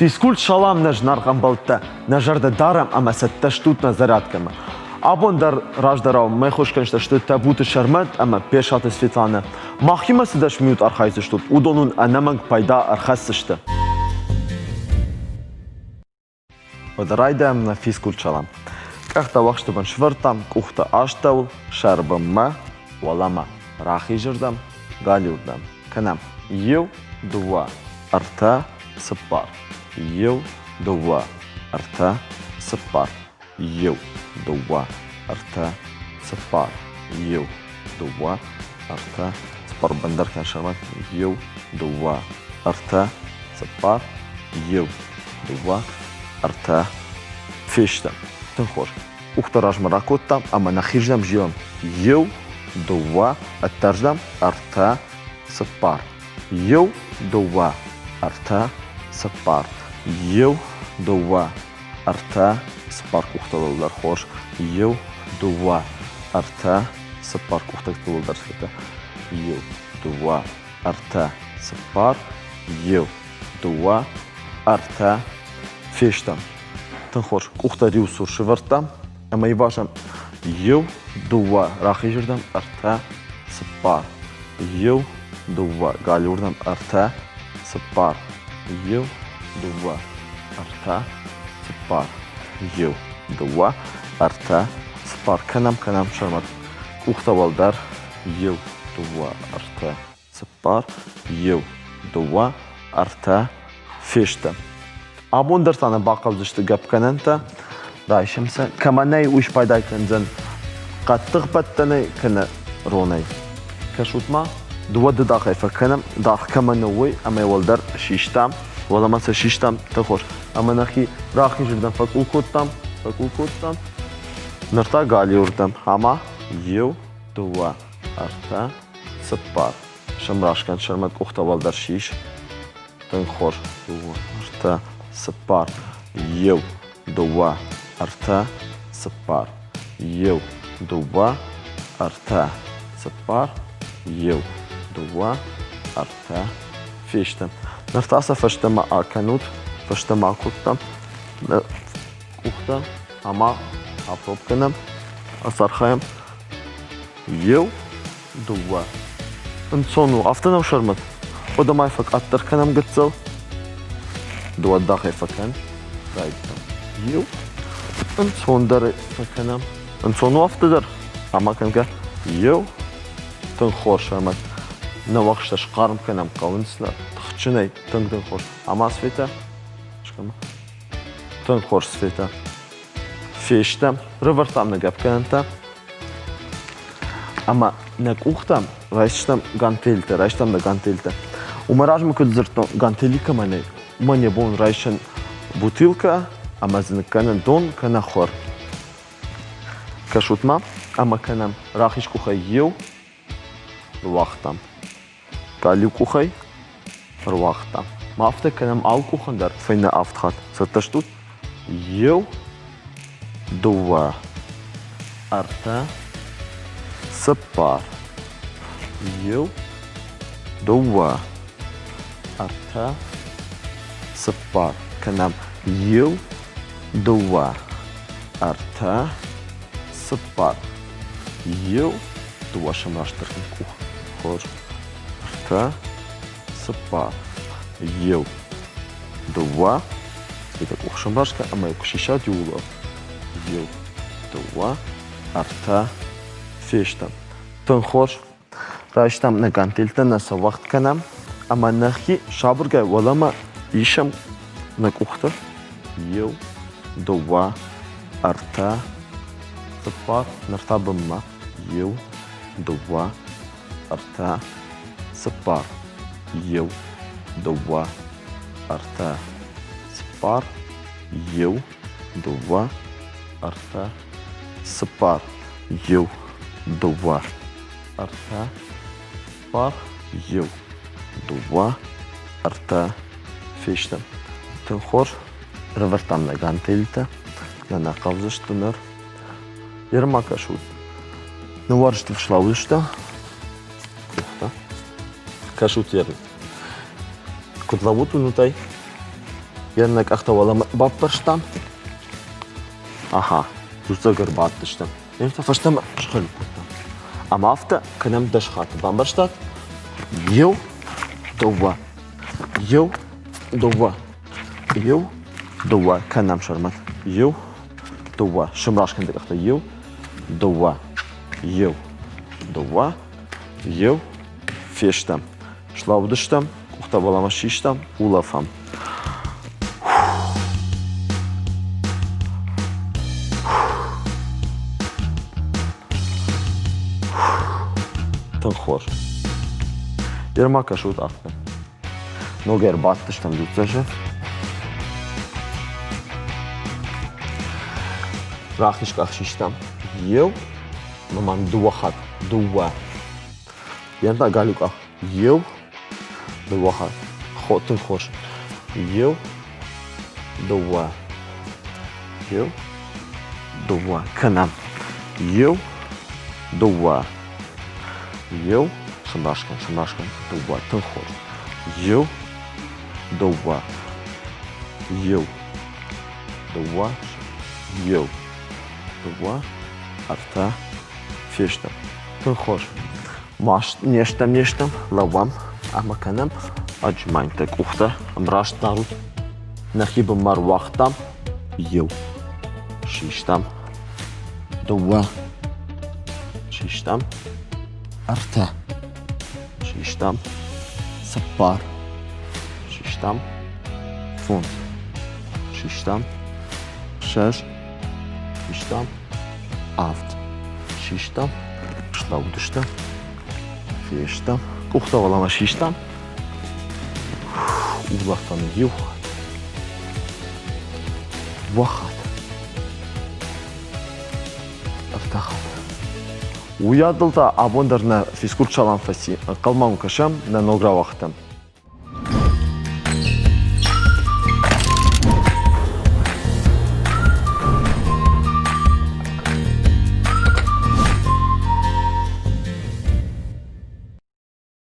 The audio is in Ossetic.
Физкульт салам нӕ зынаргъ ӕмбӕлттӕ, нӕ зӕрдӕ дарӕм ӕмӕ цӕттӕ стут нӕ зарядкӕмӕ. Абон дӕр раздӕрау мӕ хуысгӕнджытӕ сты Табуты Сӕрмӕт ӕмӕ Песаты Светланӕ. Махимӕ цы 10 минут архайдзыстут, уыдон уын ӕнӕмӕнг пайда ӕрхӕсдзысты. Уӕдӕ райдайӕм нӕ физкульт салам. Къӕхтӕ уӕхсты бын сывӕрдтам, къухтӕ астӕуыл, сӕр бынмӕ, уӕлӕмӕ, рахизырдӕм, галиуырдӕм. Кӕнӕм иу, дыууӕ, ӕртӕ, цыппар. Иу, дыууӕ, ӕртӕ, цыппар. Иу, дыууӕ, ӕртӕ, цыппар. Иу, дыууӕ, ӕртӕ, цыппар. Бындӕр кӕн сӕрмӕ. Иу, дыууӕ, ӕртӕ, цыппар. Иу, дыууӕ, ӕртӕ. Фестӕм. Тынг хорз. Къухтӕ размӕ ракодтам ӕмӕ нӕхирдӕм зилӕм. Иу, дыууӕ, ӕддӕрдӕм, ӕртӕ, цыппар. Иу, дыууӕ, ӕртӕ, цыппар. Иу, дыууӕ, ӕртӕ, цыппар къухтыл дӕр хорз. Иу, дыууӕ, ӕртӕ, цыппар къухтыл дӕр цыппар. Иу, дыууӕ, ӕртӕ, цыппар. Иу, дыууӕ, ӕртӕ. Фестӕм. Тынг хорз. Къухтӕ риу цур сывӕрдтам ӕмӕ ивазӕм. Иу, дыууӕ, рахизырдӕм, ӕртӕ, цыппар. Иу, дыууӕ, галиуырдӕм, ӕртӕ, цыппар. Иу, дыууӕ, ӕртӕ, цыппар. Иу, дыууӕ, ӕртӕ, цыппар. Кӕнӕм, кӕнӕм, сӕрмӕт. Къухтӕ уӕлдӕр. Иу, дыууӕ, ӕртӕ, цыппар, иу, дыууӕ, ӕртӕ, фесты. Абон дӕр та нӕ бахъӕудзысты гӕпгӕнӕнтӕ, райсӕм сӕ. Кӕмӕ нӕй, уый спайда кӕндзӕн хъӕддых бӕттӕнӕй кӕнӕ ронӕй. Кӕсут-ма, дыууӕ дыдагъӕй фӕкӕнӕм, даргъ кӕмӕ нӕ уый, ӕмӕ уӕлдӕр систам, уӕлӕмӕ сӕ систам, тынг хорз. Ӕмӕ нӕхи рахизырдӕм фӕкъул кодтам, фӕкъул кодтам. Ныр та галиуырдӕм, ӕмӕ иу, дыууӕ, ӕртӕ, цыппар. Сӕмраст сӕрмӕ къухтӕ уӕлдӕр сис. Тынг хорз. Дыууӕ, ӕртӕ, цыппар. Иу, дыууӕ, ӕртӕ, цыппар. Иу, дыууӕ, ӕртӕ, цыппар. Иу, дыууӕ, ӕртӕ. Фесты. Ныр та сӕ фӕстӕмӕ акӕнут. Фӕстӕмӕ акодтам. Къухтӕ ӕмӕ апроб кӕнӕм. Ацархайӕм. Иу, дыууӕ. Ӕнцон у, афтӕ нӕу Сӕрмӕт? Уӕдӕ ма фӕкъаддӕр кӕнӕм гыццыл. Дыууӕ дагъӕй фӕкӕн. Райдыдтам. Иу. Ӕнцондӕр фӕкӕнӕм. Ӕнцон у афтӕ дӕр. Ӕмӕ кӕнгӕ. Иу. Тынг хорз, Сӕрмӕт. Нӕ уӕхстӕ схъарм кӕнӕм, хъӕуынц нӕ тыхджынӕй. Тынг тынг хорз. Ӕмӕ Светӕ? Скӕнӕм. Тынг хорз, Светӕ. Фестӕм, рывӕрдтам нӕ гӕпгӕнӕнтӕ ӕмӕ нӕ къухтӕм райстам гантельтӕ, райстам нӕ гантельтӕ. Уымӕ размӕ куыд дзырдтон, гантели кӕмӕ нӕй, уымӕн йӕ бон райсын бутылкӕ ӕмӕ дзы ныккӕнын дон кӕнӕ хуыр. Кӕсут-ма, ӕмӕ кӕнӕм рахиз къухӕй иу, ӕруагътам. Галиу къухӕй ӕруагътам. Ма афтӕ кӕнӕм алы къухӕн дӕр фӕйнӕ авд хатт. Цӕттӕ стут? Иу, дыууӕ, ӕртӕ, цыппар. Иу, дыууӕ, ӕртӕ, цыппар. Кӕнӕм иу, дыууӕ, ӕртӕ, цыппар. Иу, дыууӕ сӕмрастдӕр къух. Хорз. Ӕртӕ, цыппар. Иу, дыууӕ. Дӕ къух сӕмраст кӕн ӕмӕ куы сисат иууылдӕр. Иу, дыууӕ, ӕртӕ. Фестӕм. Тынг хорз. Райстам нӕ гантельтӕ, нӕ сӕ уӕгъд кӕнӕм ӕмӕ нӕхи сабыргай уӕлӕмӕ исӕм нӕ къухтӕ. Иу, дыууӕ, ӕртӕ, цыппар, ныр та бынмӕ. Иу, дыууӕ, ӕртӕ, цыппар. Иу, дыууӕ, ӕртӕ, цыппар. Иу, дыууӕ, ӕртӕ, цыппар. Иу, дыууӕ, ӕртӕ, цыппар. Иу, дыууӕ, ӕртӕ. Фестӕм. Тынг хорз. Ӕрӕвӕрдтам нӕ гантельтӕ. Нӕ нӕ хъӕудзысты ныр. Ерма кӕсут. Ныуарзты фслаудзысты. Къухтӕ. Кӕсут ерын. Куыд лӕуут уынут ӕй? Йӕ нӕ къӕхтӕ уӕлӕмӕ баппӕрстам. Аха, дзуццӕг ӕрбадтыстӕм. Ныр та фӕстӕмӕ схӕлиу кодтам. Ӕмӕ афтӕ кӕнӕм 10 хатты. Бамбӕрстат? Иу, дыууӕ. Иу, дыууӕ. Иу, дыууӕ. Кӕнӕм сӕрмӕт. Иу, дыууӕ. Сымраз кӕн дӕ къӕхтӕ. Иу, дыууӕ. Иу, дыууӕ. Иу, фестӕм. Слӕудыстӕм, къухтӕ уӕлӕмӕ систам, улӕфӕм. Тынг хорз. Ныр ма кӕсут афтӕ. Ногӕй ӕрбадтыстӕм дзуццӕджы. Рахиз къах систам. Иу, ӕмӕ ма дыууӕ хатт. Дыууӕ. Йӕн та галиу къах. Иу, дыууӕ хатт. Тынг хорз. Иу, дыууӕ. Иу, дыууӕ. Кӕнӕм. Иу, дыууӕ. Иу, сымраскӕн, сымраскӕн. Дыууӕ. Тынг хорз. Иу, дыууӕ. Иу, дыууӕ. Иу, дыууӕ, ӕртӕ, фестӕм. Тынг хорз. Маст не стӕм, не стӕм, лӕууӕм ӕмӕ кӕнӕм отжиманитӕ къухтӕ ӕмраст дарут. Нӕхи бынмӕ ӕруагътам иу. Систам дыууӕ. Систам ӕртӕ. Систам цыппар. Систам фондз. Систам ссӕдз. Систам авд. Систам, слӕудыстӕм, фестӕм, къухтӕ уӕлӕмӕ систам. Улӕфӕн иу хатт, дыууӕ хатт, ӕртӕ хатт. Уыйадыл та абон дӕр нӕ физкульт салам фӕци. Ӕнхъӕлмӕ уын кӕсӕм нӕ ног рауагъдтӕм.